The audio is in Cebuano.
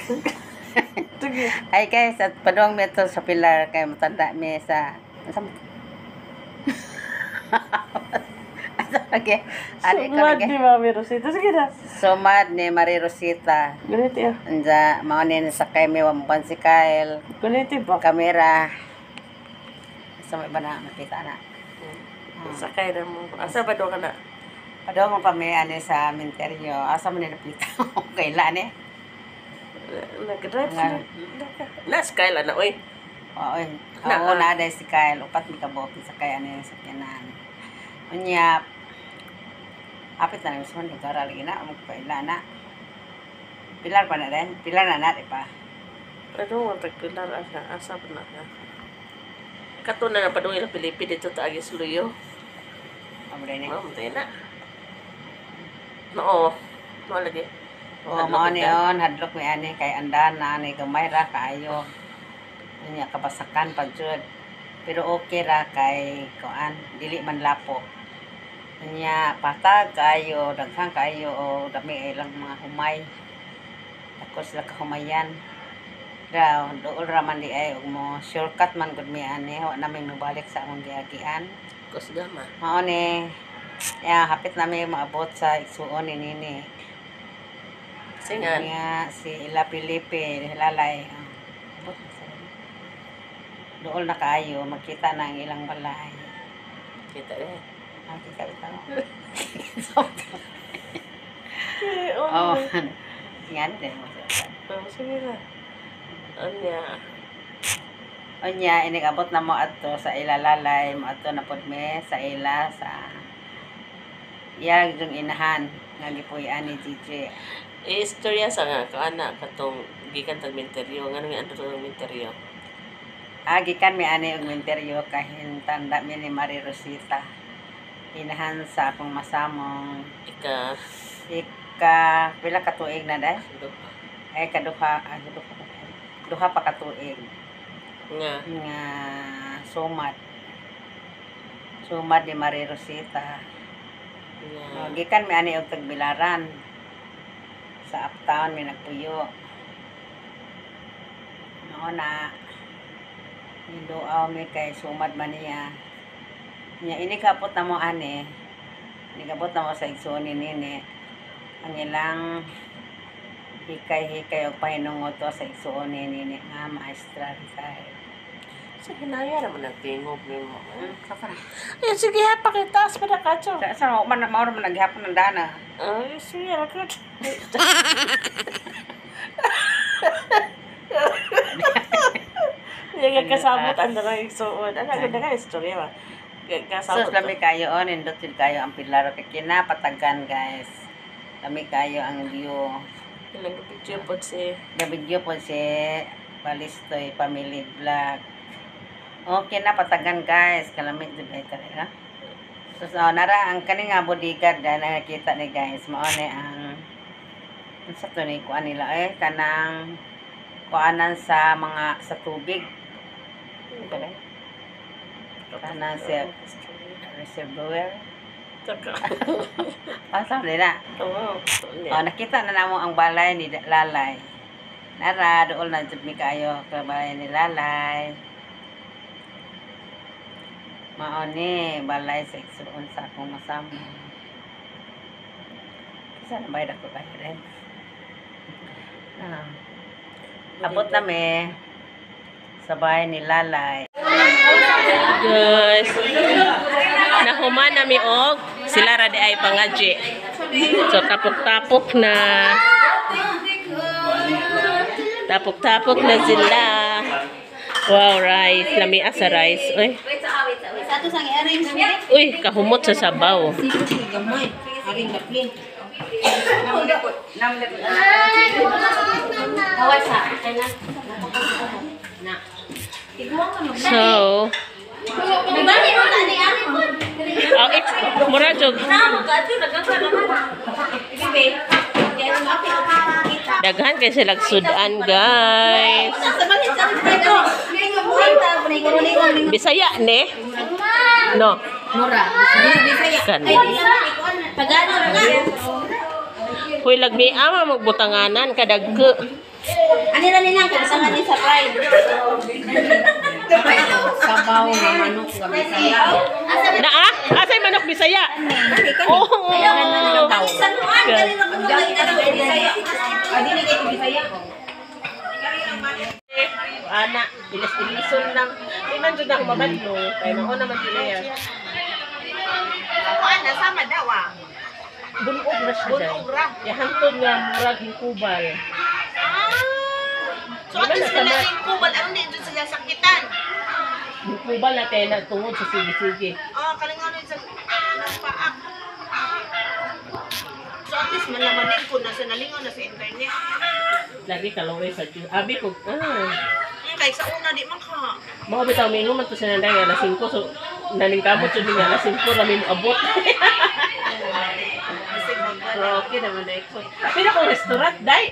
Sige. Ay guys, at padung mi to sa Pilar kay matanda mi sa Okay. Ali ko Sumad lagi. ni Mami Rosita. Sige na. Sumad ni Marie Rosita. Ganito ya. Anja mao ni sakay mi wampan si Kyle. Ganito ba? Kamera. Sa may ba na makita na. Sakay na mo. Asa ba doon ka na? Padung pa mi ani sa minteryo. Asa man ni napita? Okay la ni. Nag-drive sila. Na, Skyla na, oy. Oo, Na, oo ah. na dahil si Kyle. Upat mi kabuok sa kay ani sa kinan. Unya, apit na namin sa lugar lagi na mo kaila na. Pilar pa na rin. Pilar na na, di pa. Ano ang tagpilar asa? Asa ba na ka? Kato na na padung ilang Pilipi dito ta agis luyo. Amo ni. Ma'am, tayo na. Noo. Noo lagi. Oo, mao ni on hadlok mi ani kay andan na ani gamay ra kaayo. Unya kabasakan pa jud. Pero okay ra kay kuan, dili man lapok. Unya patag kaayo, daghan kaayo o dami ilang mga humay. Dako sila kahumayan. Raw, dool ra man di ay ug mo shortcut man gud mi ani, wa na mi mobalik sa among giagian. Kusgama. Mao ni ya hapit na mi maabot sa igsuon ni Nini. Singan. Nga si Ila Felipe, Lalay. Ah, abot na sila. Dool na kaayo, makita na ang ilang balay. Kita rin. Ah, kita bitaw. Eh, Oh, oh. yan din mo sila. Oh, sige na. Anya. Unya, inigabot na mo adto sa ila lalay, mo adto na pud mi sa ila sa iyag yung inahan nga gipuy-an ni Gigi. Eh, istorya sa nga kaana katong gikan tag minteryo ngano nga andto tag minteryo. Ah, gikan mi ani og minteryo kahin tanda mi ni Marie Rosita. Inahan sa akong masamong Ika ika pila ka tuig na day? Ay kaduha, ay duha, duha pa ka tuig Nga nga sumad. Sumad ni Marie Rosita. Nga Oh, gikan mi ani og tagbilaran. Sa uptown mi nagpuyo. Mao na niduaw mi kay sumad man niya. Nya ini kapot na mo ani. Nikabot na mo sa igsuon ni Nini. Ang ilang hikay-hikay og pahinungod to sa igsuon ni Nini nga maestra retired. Sa hinaya naman ang tingog nimo. Kapara. Ay, sige ha, pakitaas pa na kacho. Sa man mao man naghapon ng dana. Ay, sige, rakot. Yung kasabot ang darang igsuon. Ano, ganda ka istorya ba? Kasabot. Sus, lami kayo on, indot yun kayo ang pilaro kay kinapatagan guys. Lami kayo ang view. Ilang picture po si Gabidyo po si Balistoy Family Vlog. Okay na patagan guys, kalamit jud ay talaga. So, so nara ang kani nga bodyguard na nakita ni guys, mao ni ang unsa to ni kuan nila eh kanang kuanan sa mga sa tubig. Kanang sa reservoir. Asa nila? Oo. Oh, nakita na namo ang balay ni Lalay. Nara, dool na jud mi kaayo ka balay ni Lalay. Mao ni balay sa igsuon sa akong masama. Kisa na bayad ako kayo rin. Ah. Abot na mi sa bahay ni Lalay. Guys, nahuman na mi og sila ra di ay pangadji. So tapok-tapok na. Tapok-tapok na sila. Wow, rice. Lami asa rice. Uy. Uy, kahumot sa sabaw. So, oh, it's mura jud. Daghan kay sila sudan, guys. Bisaya ne? No. Kan. Huy lagmi ama magbutanganan kadagko. Ano na nilang kabisangan ni sa pride? Sabaw nga manok nga Bisaya. Naa? Asay manok Bisaya? Oo. Sa nuan, kanina ko nang Bisaya. Adi ni kay Bisaya. Ana, ilis-ilison lang. Di man jud ako mabadlo. Kay mao naman sila yan. Kuan na sama daw ah. Bunog na siya dyan. Bunog ra. Yahantod nga murag hingkubal. Ah. So Di ba at least nasama? wala yung kubal aron di jud sila sakitan. Hingkubal na tayo na tungod sa sige-sige. Ah, kalingaw na sa ng paak. So at least malamanin ko na sa nalingaw na sa internet. Lagi kalaway sa Diyos. Abi ko, ah. Kay sa una di man ka. Mga bitaw mingo man to sa nanday nga alas 5, so naningkamot jud nga alas 5 rami mo abot. Bisig Pero okay naman dai ko. Pero kung restaurant dai.